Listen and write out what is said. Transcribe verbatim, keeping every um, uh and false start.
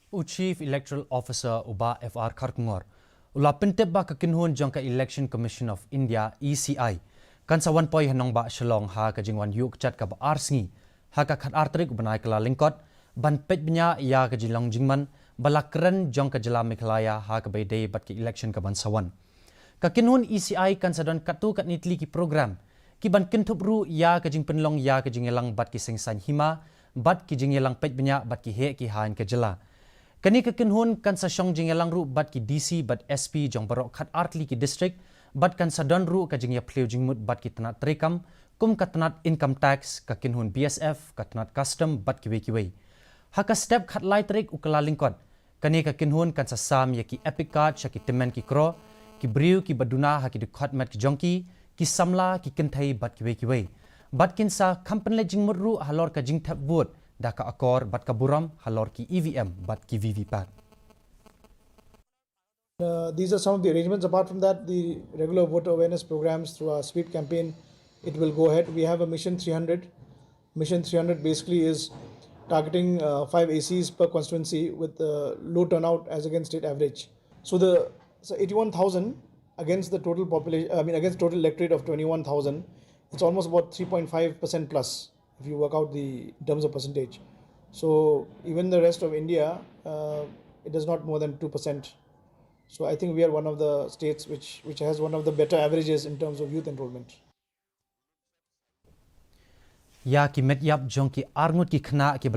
U Chief Electoral Officer u Bah F R Kharkongor u la pyntip ba ka kynhun jong ka Election Commission of India, E C I, kan sa wan poi ha nongbah Shillong ha ka jingwan ïuh kjat kaba ar sngi ha ka khatar tarik u bnai Kyllalyngkot, ban peit bniah ïa ka jinglong jingman ba la kren jong ka jylla Meghalaya ha kaba ïadei bad ka election kaban sa wan. Ka kynhun E C I kan sa don katto katne tylli ki program kiban kynthup ruh ïa ka jingpynlong ïa ka jingïalang bad ki seng saiñ hima bad ki jingïalang peit bniah bad ki heh ki haiñ ka jylla. Kane ka kynhun kan sa shong jingïalang ruh bad ki D C bad S P jong baroh khatar tylli ki district, bad kan sa don ruh ka jingïaphylliew jingmut bad ki tnat treikam kum ka tnat income tax, ka kynhun B S F, ka tnat custom bad kiwei kiwei. Ha ka step khatlai tarik u Kyllalyngkot, kane ka kynhun kan sa sam ïa ki EPIC card sha ki tymmen ki kro ki briew kiba duna ha ki dkhot met ki jong ki, ki samla, ki kynthei bad kiwei kiwei. Bad kin sa kham pynleit jingmut ruh halor ka jingthep vote da ka akor bad ka burom halor ki E V M bad ki V V pat. Uh, these are some of the arrangements. Apart from that, the regular voter awareness programs through our sweep campaign, it will go ahead. We have a Mission three hundred. Mission three hundred basically is targeting uh, five A Cs per constituency with uh, low turnout as against state average. So the so eighty-one thousand against the total population, I mean, against total electorate of twenty-one thousand, it's almost about three point five percent plus if you work out the in terms of percentage. So even the rest of India, uh, it is not more than two percent. So I think we are one of the states which, which has one of the better averages in terms of youth enrollment. Ïa ki met ïap jong ki arngut ki khynnah kiba la